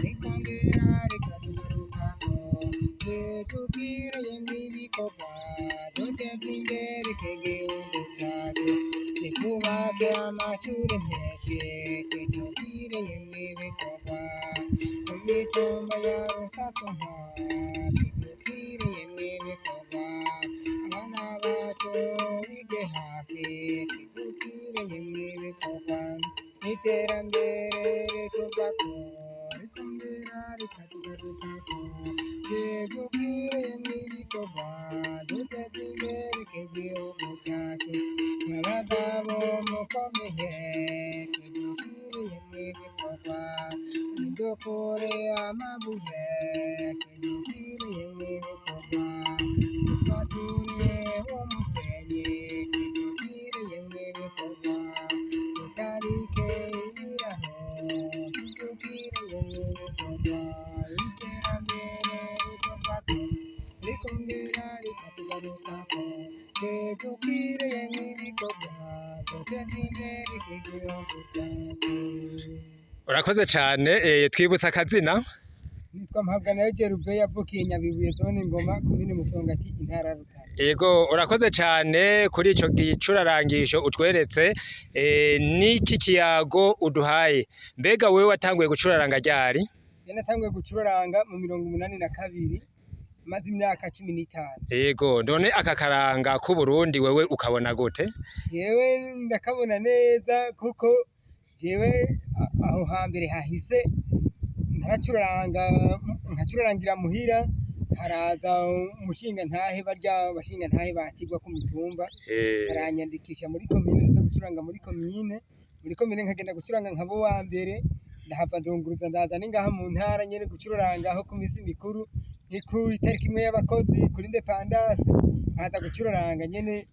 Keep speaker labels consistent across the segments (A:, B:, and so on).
A: rikongera rikatugarukako. Twejukire yemwe ibikorwa, duteze imbere iki gihugu cyacu, twubake amashuri menshi. Twijukire yemwe ibikorwa, ku mitumba ya Rusasuma. Twijukire yemwe ibikorwa, abana bacu bige hafi. Twijukire yemwe ibikorwa, iterambere rituvako, rikongera rikatugarukako. Twijukire yemwe ibikorwa, duteze imbere iki gihugu cyacu. Abagabo mukomeye, twijukire yemwe ibikorwa, dukure amabuye. Twijukire yemwe ibikorwa, dusature umusenyi. Twijukire yemwe ibikorwa, tutarike ibiraro. Twijukire yemwe ibikorwa, iterambere rituvako, rikongera rikatugarukako. Twijukire yemwe ibikorwa, duteze imbere iki gihugu cyacu.
B: Urakoze cane, twibutsa akazina.
A: Nitwa Mpabwanayo Gerube, yavukiye Nyabibuye, zone Ngoma, komine Musongati, intara ya Rutana.
B: Yego, urakoze cane kuri ico gicurarangisho utweretse, n'iki kiyago uduhaye. Mbega wewe watanguye gucuraranga ryari?
A: Jye natanguye gucuraranga mu 82, maze imyaka 15.
B: Yego, none aka karanga k'Uburundi wewe ukabona gute?
A: Jewe ndakabona neza, kuko jewe aho hambere hahise ntaracuraranga, nkacurarangira muhira, haraza umushinga ntahe, barya bashinga ntahe batigwa ku mitumba, baranyandikisha muri komine, ndaza gucuranga muri komine. Muri komine nkagenda gucuranga nkaba uwa mbere, ndahava ndunguruza, ndaza ningaha mu ntara nyene gucuraranga aho ku misi mikuru, ni ku itariki imwe y'abakozi, kuri indepandasi, nkaza gucuraranga nyene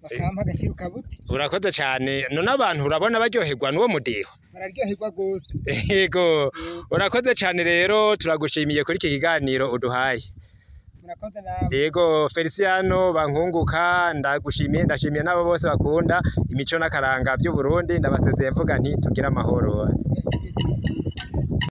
A: bakampa agashiru kabuti.
B: Urakoze cane. None abantu urabona baryoherwa n'uwo mudiho?
A: Bararyoherwa gose.
B: Yego, urakoze cane rero, turagushimiye kuri iki kiganiro uduhaye.
A: Murakoze namwe.
B: Yego, Feliciano Bankunguka, ndagushimiye, ndashimiye n'abo bose bakunda imico n'akaranga vy'Uburundi. Ndabasezeye mvuga nti tugire amahoro.